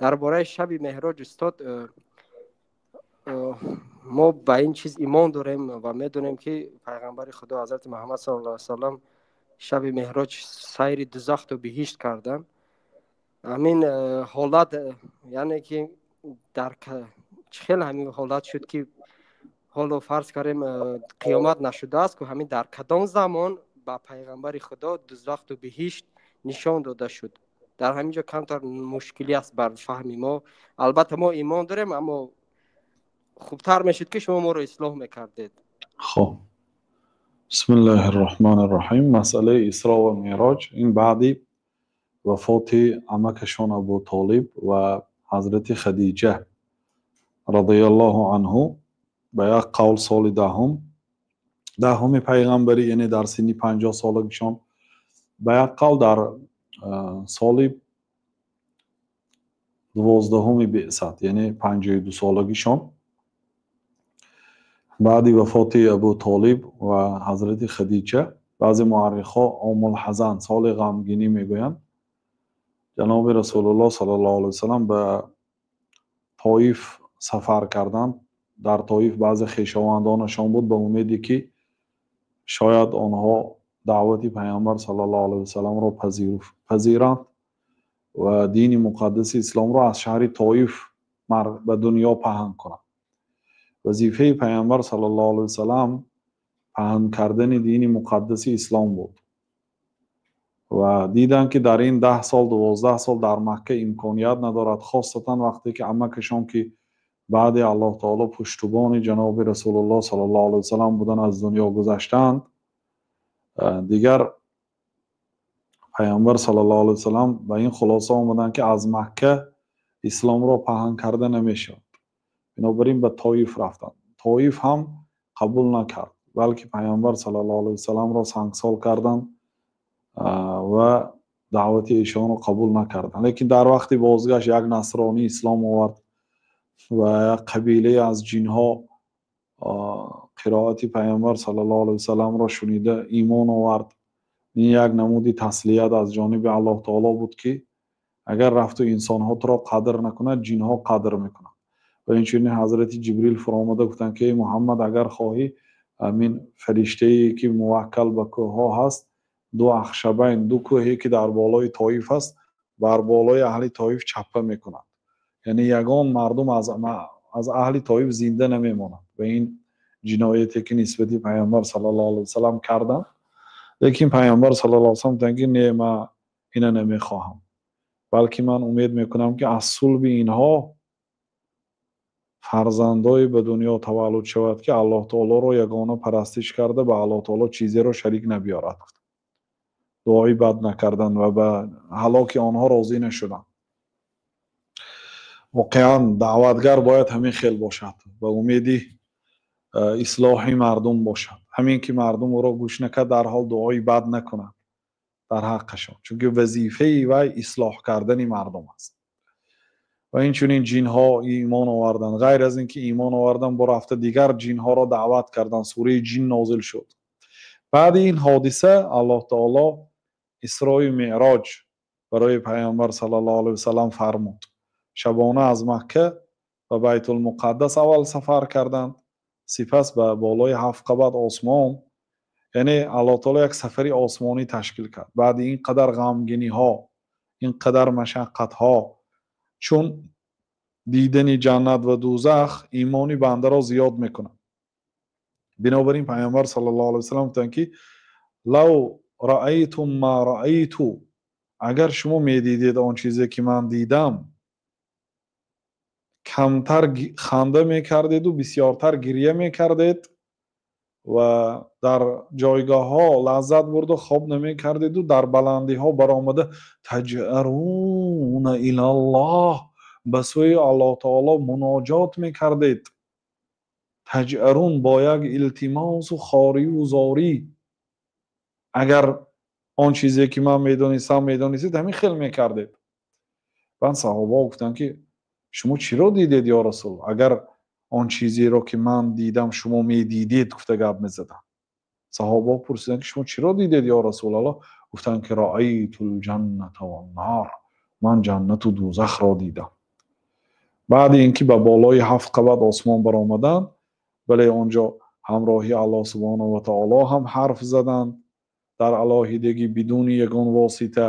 Дар бораи шаби меҳроҷ, устод, мо ба ин чиз имон дорем ва медонем, ки пайғамбари Худо ҳазрати Муҳаммад саллаллоҳу алайҳи васаллам шаби меҳроҷ сайри дузахту биҳишт карданд. Ҳамин ҳолат, яъне ки дар чӣ хел ҳамин ҳолат шуд, ки ҳоло фарз кардем, қиёмат нашудааст ку, ҳамин дар кадом замон ба пайғамбари Худо дузахту биҳишт нишон дода шуд? Дар ҳамин ҷо камтар мушкилӣ аст бар фаҳми мо. Албатта, мо имон дорем, аммо хубтар мешуд, ки шумо моро ислоҳ мекардед. Хоб, бисмиллаҳи рраҳмони рраҳим. Масъалаи Исро ва Меъроҷ ин баъди вафоти амакашон Абу Толиб ва ҳазрати Хадиҷа радиаллоҳу анҳу, ба як қавл соли даҳуми пайғамбарӣ, яъне дар синни 50 солагишон, ба як қавл дар соли 12-уми беъсат, яъне 52 солагишон, баъди вафоти Абу Толиб ва ҳазрати Хадиҷа, баъзе муаррихҳо омулҳазан, соли ғамгинӣ мегӯянд, ҷаноби Расулуллоҳ саллаллоҳу алайҳи васалам ба Тоиф сафар карданд. Дар Тоиф баъзе хешовандонашон буд, ба умеде ки шояд онҳо даъвати пайғамбар саллаллоҳу алайҳи васаламро пазиранд ва дини муқаддаси исломро аз шаҳри Тоиф ба дунё паҳн кунанд. Вазифаи пайғамбар саллаллоҳу алайҳи васалам паҳн кардани дини муқаддаси ислом буд ва диданд, ки дар ин 10 сол, 12 сол дар Макка имконият надорад, хосатан вақте ки амакашон, ки баъди Аллоҳ таоло пуштубони ҷаноби Расулуллоҳ саллаллоҳу алайҳи васалам буданд, аз дунё гузаштаанд. Дигар пайғамбар саллаллоҳу алайҳи васалам ба ин хулоса омаданд, ки аз Макка исломро паҳн карда намешавад. Бинобар ин ба Тоиф рафтанд. Тоиф ҳам қабул накард, балки пайғамбар саллаллоҳу алайҳи васаламро сангсор карданд ва даъвати эшонро қабул накарданд. Лекин дар вақти бозгашт як насронӣ ислом овард ва як қабилае аз ҷинҳо қироати пайғамбар саллаллоҳу алайҳи васаламро шунида, имон овард. Ин як намуди таслият аз ҷониби Аллоҳ таоло буд, ки агар рафту инсонҳо туро қадр накунад, ҷинҳо қадр мекунанд. Ва инчунин ҳазрати Ҷибрил фуромада гуфтанд, ки эй Муҳаммад, агар хоҳӣ, ҳамин фариштае, ки муваккал ба кӯҳҳо ҳаст, ду ахшабайн, ду кӯҳе, ки дар болои Тоиф аст, бар болои аҳли Тоиф чаппа мекунад, яъне ягон мардум аз аҳли Тоиф зинда намемонад ба ин ҷинояте, ки нисбати пайғамбар саллаллоҳу алайҳи васалам карданд. Лекин пайғамбар саллаллоҳу алайҳи васалам гуфтанд, ки не, ман ина намехоҳам, балки ман умед мекунам, ки аз сулби инҳо фарзандое ба дунё таваллуд шавад, ки Аллоҳ таолоро ягона парастиш карда, ба Аллоҳ таоло чизеро шарик набиёрад. Дуои бад накарданд ва ба ҳалоки онҳо розӣ нашуданд. Воқеан, даъватгар бояд ҳамин хел бошад, ба умеди ислоҳи мардум бошад. Ҳамин ки мардум ӯро гӯш накард, дарҳол дуои бад накунад дар ҳаққашон, чунки вазифаи вай ислоҳ кардани мардум аст. Ва инчунин ҷинҳо имон оварданд. Ғайр аз ин ки имон овардан, бо рафта дигар ҷинҳоро даъват карданд, сураи Ҷин нозил шуд. Баъди ин ҳодиса Аллоҳ таоло Исрои Меъроҷ барои пайғамбар саллаллоҳу алайҳи васалам фармуд. Шабона аз Макка ба Байтулмуқаддас аввал сафар карданд, сипас ба болои ҳафт қабат осмон, яъне Аллоҳ таоло як сафари осмонӣ ташкил кард баъди ин қадар ғамгиниҳо, ин қадар машаққатҳо, чун дидани ҷаннат ва дузах имони бандаро зиёд мекунад. Бинобар ин пайғамбар саллаллоҳу алайҳи васалам гуфтанд, ки лав раайтум ма раайту, агар шумо медидед он чизе, ки ман дидам, камтар ханда мекардеду бисёртар гиря мекардед ва дар ҷойгоҳҳо лаззат бурда хоб намекардеду дар баландиҳо баромада таҷаруна илаллоҳ, ба сӯи Аллоҳ таоло муноҷот мекардед. Таҷарун, бо як илтимосу хорию зорӣ. Агар он чизе, ки ман медонистам, медонистед, ҳамин хел мекардед. Баъд саҳобаҳо гуфтанд, ки шумо чиро дидед, ё Расул? Агар он чизеро, ки ман дидам, шумо медидед, гуфта гап мезадам. Саҳобаҳо пурсиданд, ки шумо чиро дидед, ё Расулаллоҳ? Гуфтанд, ки раайтул ҷанната ваннор, ман ҷаннату дузахро дидам. Баъди ин ки ба болои ҳафт қабат осмон баромаданд, бале, он ҷо ҳамроҳи Аллоҳ субҳонаҳу ва таоло ҳам ҳарф заданд дар алоҳидагӣ, бидуни ягон восита.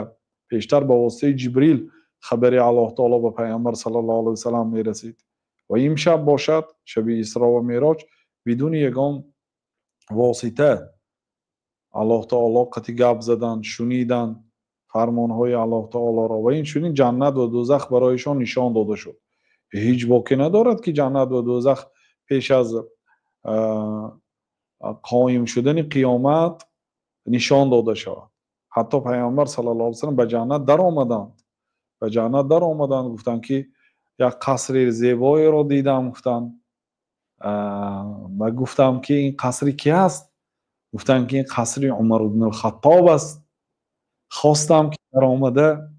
Пештар ба воситаи Ҷибрил хабари Аллоҳ таоло ба Пайғамбар саллаллоҳу алайҳи васаллам мерасид ва имшаб бошад, шаби Исро ва Мероҷ, бидуни ягон восита Аллоҳ таоло қати гап заданд, шуниданд фармонҳои Аллоҳ таолоро ва инчунин ҷаннат ва дӯзах барояшон нишон дода шуд. Ҳеҷ боке надорад, ки ҷаннат ва дӯзах пеш аз қоим шудани қиёмат нишон дода шавад. Ҳатто Пайғамбар саллаллоҳу алайҳи васаллам ба ҷаннат даромаданд. Ба ҷаннат даромаданд, гуфтанд, ки як қасри зебоеро дидам, гуфтанд. Ва гуфтам, ки ин қасри ки аст? Гуфтанд, ки ин қасри Умар ибн ал-Хаттоб аст. Хостам, ки даромада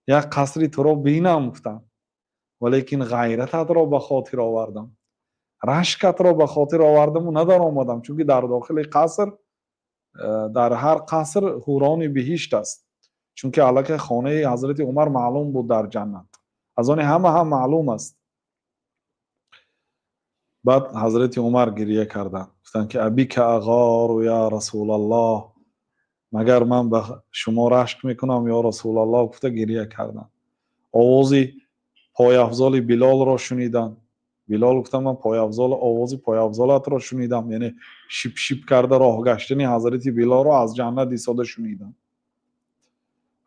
як қасри туро бинам, гуфтанд. Валекин ғайрататро ба хотир овардам. Рашкатро ба хотир овардаму надаромадам, чунки дар дохили қаср, дар ҳар қаср ҳурони биҳишт аст. Чунки аллакай хонаи ҳазрати Умар маълум буд дар ҷаннат. Аз они ҳама ҳам маълум аст. Баъд ҳазрати Умар гирия карданд. Гуфтанд, ки абика ағору я Расулаллоҳ, магар ман ба шумо рашк мекунам, ё Расулаллоҳ, гуфта гирия карданд. Овози пойафзоли Билолро шуниданд. Билол гуфтам, ман овози пойафзолатро шунидам, яъне шип-шип карда роҳ гаштани ҳазрати Билолро аз ҷаннат истода шунидам.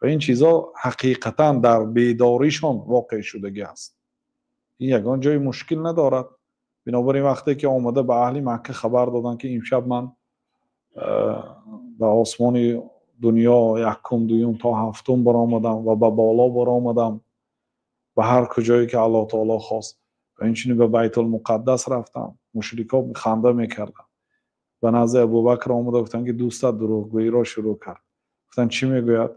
Ва ин чизо ҳақиқатан дар бедоришон воқеъ шудагӣ аст. Ин ягон ҷои мушкил надорад. Бинобар ин вақте ки омада ба аҳли Макка хабар доданд, ки имшаб ман ба осмони дунё якум, дуюм то ҳафтум баромадам ва ба боло баромадам, ба ҳар куҷое ки Аллоҳ таоло хост, ва инчунин ба Байтулмуқаддас рафтам, мушрикҳо ханда мекарданд. Ба назди Абубакр омада гуфтанд, ки дӯстат дурӯғгӯиро шурӯъ кард. Гуфтанд, чӣ мегӯяд?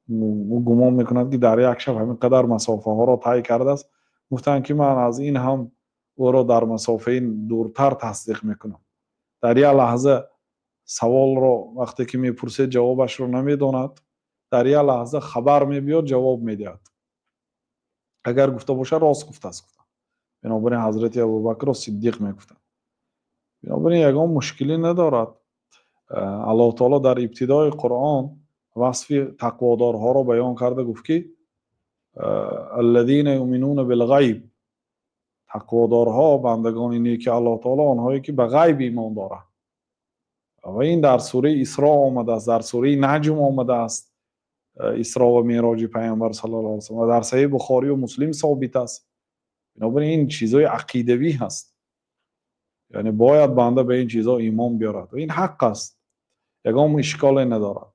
Ӯ гумон мекунад, ки дар як шаб ҳамин қадар масофаҳоро тай кардааст. Гуфтанд, ки ман аз ин ҳам ӯро дар масофаи дуртар тасдиқ мекунам. Дар як лаҳза саволро вақте ки мепурсед, ҷавобашро намедонад, дар як лаҳза хабар мебиёд, ҷавоб медиҳад. Агар гуфта бошад, рост гуфтааст, гуфтанд. Бинобар ин ҳазрати Абубакрро Сиддиқ мегуфтанд. Бинобар ин ягон мушкилӣ надорад. Аллоҳ таоло дар ибтидои Қуръон васфи тақводорҳоро баён карда гуфт, ки аллазина юъминуна билғайб, тақводорҳо, бандагони неки Аллоҳ таоло, онҳое ки ба ғайб имон доранд. Ва ин дар сураи Исро омадааст, дар сураи Наҷм омадааст, Исро ва Мероҷи Пайғамбар саллаллоҳу алайҳи васаллам, ва дар Саҳиҳи Бухорию Муслим собит аст. Бинобар ин чизҳои ақидавӣ ҳаст. Яъне бояд банда ба ин чизҳо имон биёрад. Ва ин ҳақ аст. Ягон ишколе надорад.